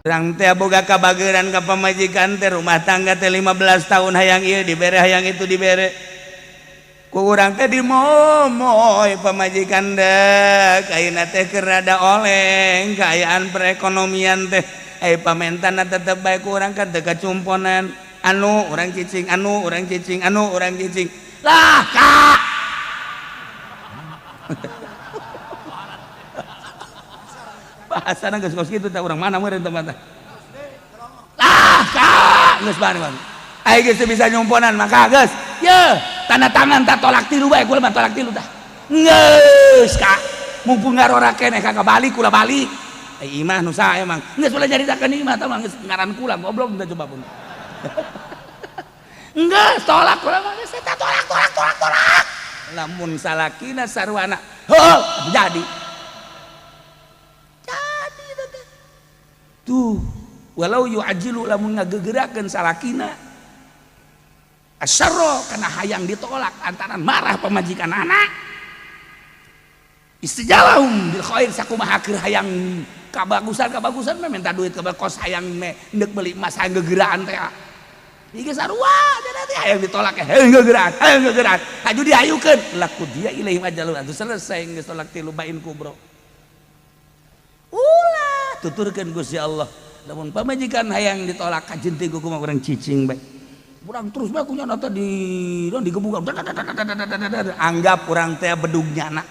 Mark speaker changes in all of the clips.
Speaker 1: Urang teh boga kabageran ka pamajikan teh, rumah tangga teh 15 tahun, hayang ieu dibere, hayang itu dibere. Ku urang teh dimomoy pamajikan dek. Ayeuna teh keur rada oleng kaayaan perekonomian teh, eh, pamentana tetep bae ku urang kan teu kacumponan. Anu urang cicing, anu urang cicing, anu urang cicing lah, Kak. Bahasana geus kos kitu teh, urang mana meureun tempat teh. Lah, Kak, geus bani bani. Ayo geus teu bisa nyumponan maka geus. Ye, tanda tangan tak tolak tilu bae, kula mah tolak tilu tah. Geus, Kak. Mumpung ngarora keneh, Kakak balik, kula balik. Eh, imah nu saha emang? Geus ulah nyaritakeun imah tah mah, geus ngaran kula goblok teh coba pun. Geus tolak kula mah, geus tolak tolak tolak tolak. Lamun salakina sarwana, heuh, jadi. Jadi teh. Tuh, walau yu'ajilu lamun ngagegerakeun salakina asyarra kana hayang ditolak antaran marah pamajikan anak, istijalahum bil khair, sakumaha keur hayang kabagusan kabagusan mah, minta duit ke kos, hayang me ndek beli emas, hayang gegeraan teh ieu sarua teh, hayang ditolak, hayang gegeraan, hayang gegeraan, haju diayukeun, laku dia ilaihim ajalun, atuh selesai, geus tolak tilu bain kubro. Ulah tuturkeun Gusti Allah, lamun pamajikan hayang ditolak kajen teh kumaha, urang cicing bae, urang terus bae kunya teh di digebukan, anggap urang teh bedug nyana.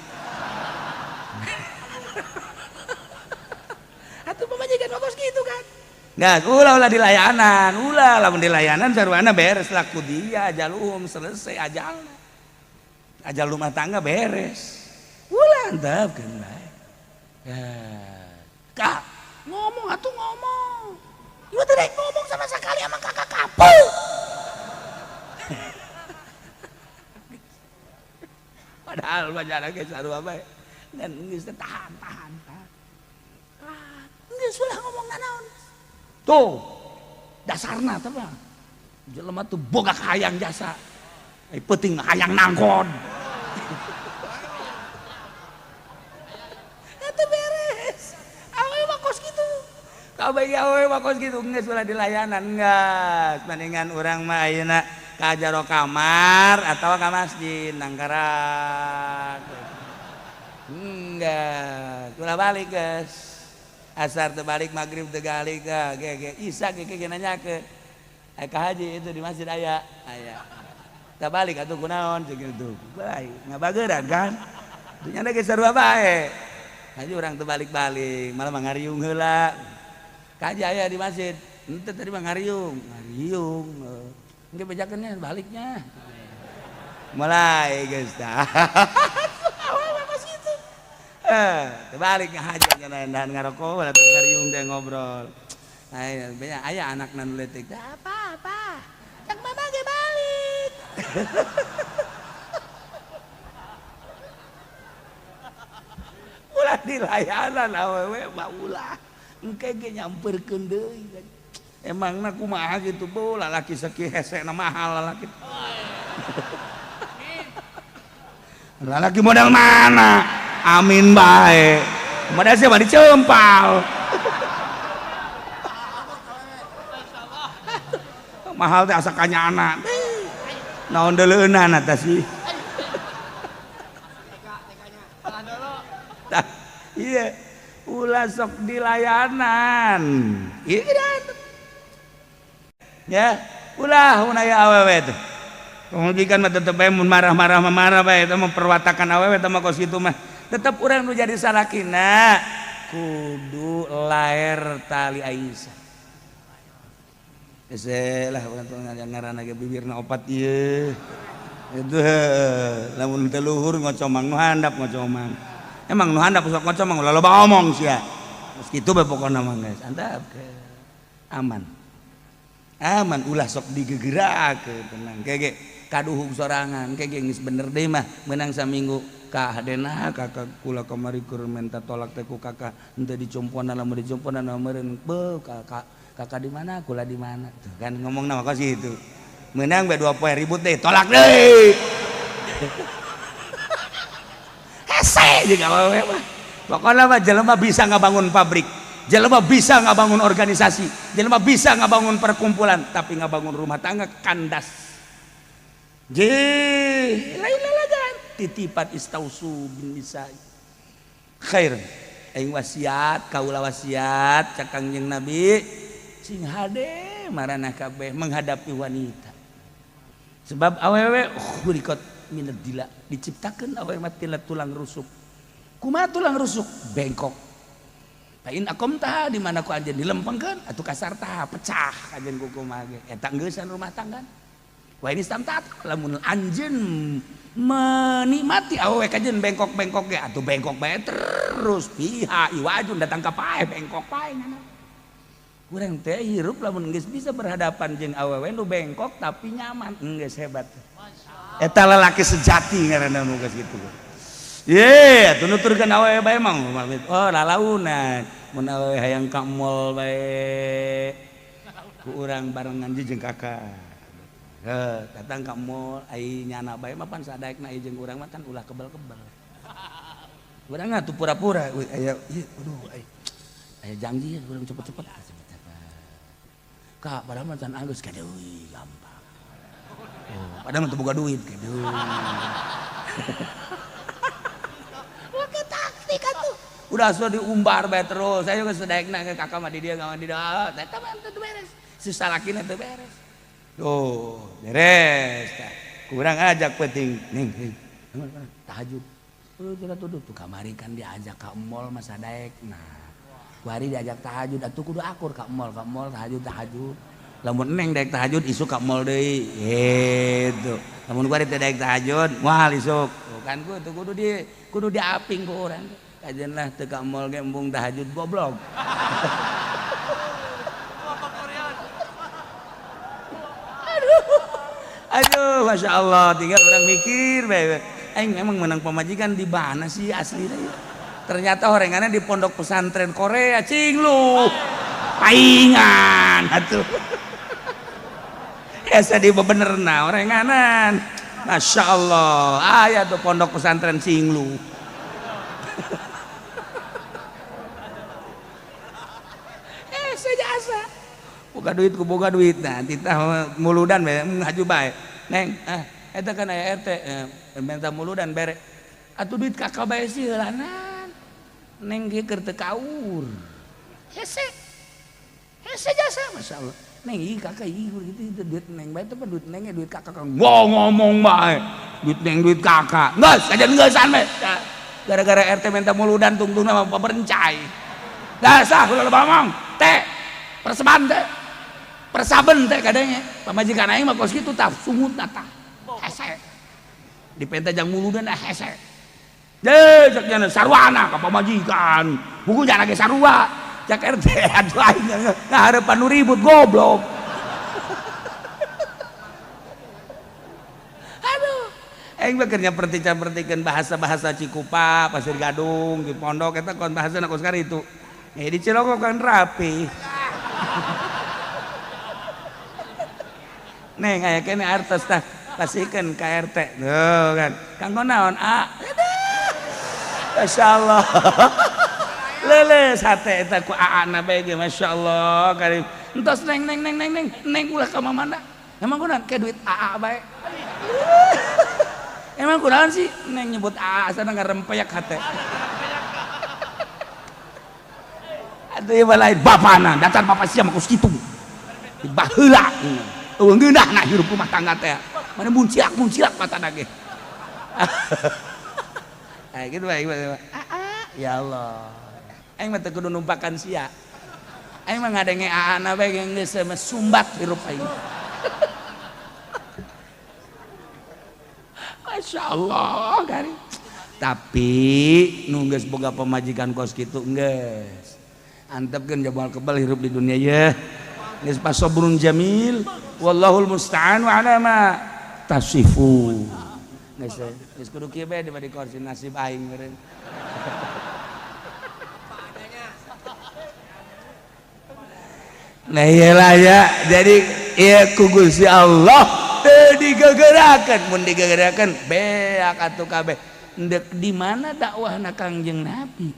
Speaker 1: Atuh pamajikan mah kos kitu kan. Nah, ulah ulah dilayanan, ulah lamun dilayanan sarwana beres, laku dia ajaluhum, selesai ajalna. Ajal rumah tangga beres. Ulah antepkeun bae. Ya. Kak, ngomong atuh ngomong. Ieu teh rek ngomong sama sekali sama kakak kapal. Padahal bajana ge sarua bae. Dan geus tahan tahan tahan. Geus ulah ngomong nanaon. Tuh, dasarna teh mah. Jelema tuh boga hayang jasa. Eh, penting hayang nangkon. Itu beres. Awewe mah kos kitu. Kabeh awewe mah kos kitu, geus ulah dilayanan geus. Mendingan urang mah ayeuna ka jero kamar atawa ka masjid nangkarak. Enggak, ulah balik geus. Asar teu balik, maghrib teu balik, ge ge isya ge ge nanyakeun. Aya ka haji itu di masjid aya, aya. Teu balik atuh kunaon ceuk kitu. Bae, ngabageuran kan. Dunyana ge sarua bae. Haji urang teu balik-balik, malah mah ngariung heula. Ka haji aya di masjid. Henteu, tadi mah ngariung, ngariung. Engke bejakeun baliknya. Mulai geus tah. Terbalik ngahaja dan ngarokok atau ngariung teh ngobrol. Aya aya anak nu leutik, apa apa? Cak mama ge balik. Ulah dilayanan awewe mah ulah. Engke ge nyamperkeun deui. Emangna kumaha gitu, bu, lalaki sakieu hesena mahal lalaki. Lalaki modal mana? Amin bae. Modal siapa dicempal. Mahal teh asa kanyana. Naon deuleunan eta sih. Tah, iya. Ulah sok dilayanan. Iya. Ya, ulah mun aya awewe teh. Pamajikan mah tetep bae mun marah-marah mah marah bae, eta memperwatakan awewe teh mah kos kitu mah. Tetep urang nu jadi salakina kudu laer tali Aisyah. Hese lah urang teh ngaranna ge bibirna opat ieu. Itu lamun teu luhur ngocomang nu handap ngocomang. Emang nu handap sok ngocomang ulah loba omong sia. Geus kitu bae pokona mah geus antap aman. Aman ulah sok digegerakeun, tenang. Kege kaduhung sorangan kege geus bener deui mah meunang saminggu. Kak hadena kakak kula kamari keur minta tolak teh ku kakak henteu dicumponan, lamun dicumponan meureun beuh kakak, kakak di mana kula di mana tuh kan ngomongna mah kos kitu. Meunang bae 2 poe ribut deh, tolak deui. Hese jeung awewe mah pokona mah jelema bisa ngabangun pabrik. Jelema bisa ngabangun organisasi, jelema bisa ngabangun perkumpulan, tapi ngabangun rumah tangga kandas. Je, lain lalagan titipan istausu bin nisa khair. Aing wasiat, kaula wasiat cak Kangjeng Nabi, sing hade maranah kabeh menghadapi wanita. Sebab awewe khuliqat minad dila, diciptakeun awewe mah tina tulang rusuk. Kumaha tulang rusuk? Bengkok. Lain akom tah di mana ku anjeun dilempengkeun atuh kasar tah pecah anjeun ku kumaha ge eta geusan rumah tangga. Wah ini stamtat lamun anjeun menikmati awewe kajeun bengkok-bengkok ge atuh bengkok bae terus piha iwajun datang ka pae bengkok pae ngana. Urang teh hirup lamun geus bisa berhadapan jeung awewe nu bengkok tapi nyaman geus hebat. Eta lalaki sejati ngaranna nu geus kitu. Ye, atuh nuturkeun awewe bae mah oh lalaunan mun awewe hayang ka mall bae ku urang barengan jeung kakak. Heh, datang ka mall ai nyana bae mah pan sadaekna jeung urang mah kan ulah kebel-kebel. Urang atuh pura-pura euy aya ieu aduh ai aya janji urang cepet-cepet. Kak, padahal mah can alus kadeui gampang. Oh, padahal mah teu boga duit kadeui. Udah sudah diumbar bae terus. Saya juga sedaekna ke kakak mah di dia mah di dia. Eta mah teu beres. Susah lakina teu beres. Tuh, beres tah. Kurang ajak penting. Ning, ning. Tahajud. Tuh tuh tuh kamari kan diajak ka mall mah sadaekna. Kuari diajak tahajud atuh kudu akur ka mall tahajud tahajud. Lamun neng daek tahajud isuk ka mall deui. Gitu. Lamun kuari teu daek tahajud, moal isuk. Tuh kan kudu kudu diaping ku urang. Kajen lah teu ka mall ge embung tahajud goblok. Aduh. Aduh, Masya Allah, tinggal orang mikir bae. Aing emang menang pamajikan di mana sih aslinya? Ternyata horengannya di pondok pesantren Korea, cing lu. Paingan atuh. Asa di bebenerna horenganan. Masya Allah, aya tuh pondok pesantren Cinglu. Asa boga duit ku boga duit nah titah muludan bae ngaju bae neng ah eta kan aya RT minta muludan bere atuh duit kakak bae sih heulanan neng ge keur teu kaur hese hese jasa masyaallah neng ieu kakak ieu gitu duit neng bae teh duit neng duit kakak ngomong bae duit neng duit kakak geus aja geusan bae gara-gara RT minta muludan tungtungna mah paberencai dasah ulah loba ngomong teh perseban teh persaben teh kadangnya pamajikan aing mah kos kitu tah sungutna tah hese dipenta jang muludan ah hese deh cek nya sarwana ka pamajikan buku jana ge sarua cek RT aduh aing ngahareupan nu ribut goblok. Aduh aing mah keur nyaperti-capertikeun bahasa-bahasa Cikupa Pasir Gadung di pondok eta kon bahasana kos karitu di Ciloko kan rapi. Neng aya kene artos tah pasihkeun ka RT. Tuh kan. Kanggo naon? A. Masyaallah. Leuleus hate eta ku aa-na bae ge masyaallah karim. Entos neng neng neng neng neng neng ulah ka mamana. Emang kunaon ke duit aa bae. Emang kunaon sih neng nyebut aa sana ngarempeyak hate. Atuh ieu lain bapana, datar bapa sia mah kos kitu. Baheula. Eueuh ngeunah na hirup rumah tangga teh. Mana munciak-munciak matana ge. Ah kitu bae. Aa, ya Allah. Aing mah teu kudu numpakan sia. Aing mah ngadenge aa-na bae geus sumbat hirup aing. Masya Allah, gari. Tapi nu geus boga pamajikan kos kitu geus. Antepkeun jabal kebal hirup di dunia ye. Geus pasobrun jamil wallahul musta'an wa ala ma tasifun. Geus geus kudu kieu bae di kursi nasib aing meureun. Nah iyalah ya, jadi ieu ku Gusti Allah teu digegerakeun, mun digegerakeun beak atuh kabeh. Ndek di mana dakwahna Kangjeng Nabi?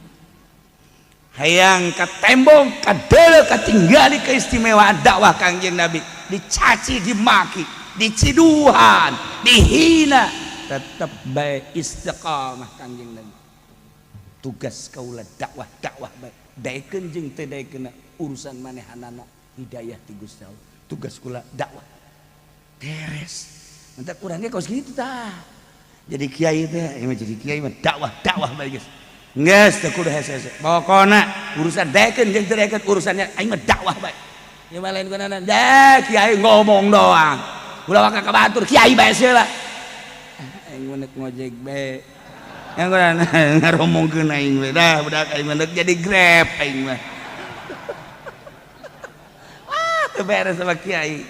Speaker 1: Hayang katembong, kadele, katinggali keistimewaan dakwah Kangjeng Nabi, dicaci, dimaki, diciduhan, dihina, tetep baik istiqamah. Kangjeng Nabi, tugas kaula dakwah, dakwah baik, daekeun jeung teu daekeun urusan manehanana, hidayah ti Gusti Allah. Tugas kula dakwah, beres. Mentak urang ge kos kitu tah. Jadi kiai teh, jadi kiai mah dakwah, dakwah bae, geus. Geus teu kudu hese-hese. Pokona urusan daekeun jeung teu daekeun urusannya aing mah dakwah bae. Ieu mah lain kunaon. Dah kiai ngomong doang. Ulah waka ka batur, kiai bae lah. Aing mah ngojek bae. Yang kunaon ngaromongkeun aing we dah, budak aing mah jadi Grab aing mah. Ah, teu beres sama kiai.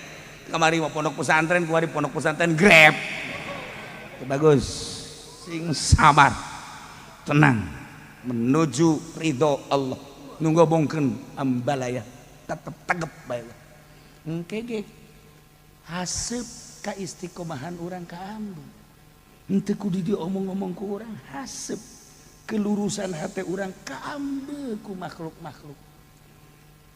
Speaker 1: Kamari mah pondok pesantren, kuari pondok pesantren Grab. Bagus. Sing sabar. Tenang, menuju ridho Allah, nunggu bongkeun ambalaya, tetep tegep bae. Engke ge haseup ka istiqomahan urang ka ambu, henteu kudu diomong-omong ku urang. Haseup kelurusan hati urang ka ambu ku makhluk-makhluk,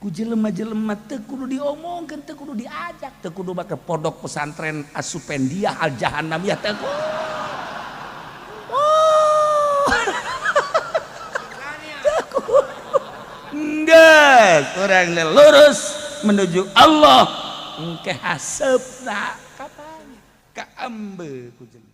Speaker 1: ku jelema-jelema. Teu kudu diomongkeun, teu kudu diajak, teu kudu make pondok pesantren asupendiah al jahannamiyah, teu kudu. Oh, enggak, orang lurus menuju Allah, engke haseupna kapan kaambe ku jelema.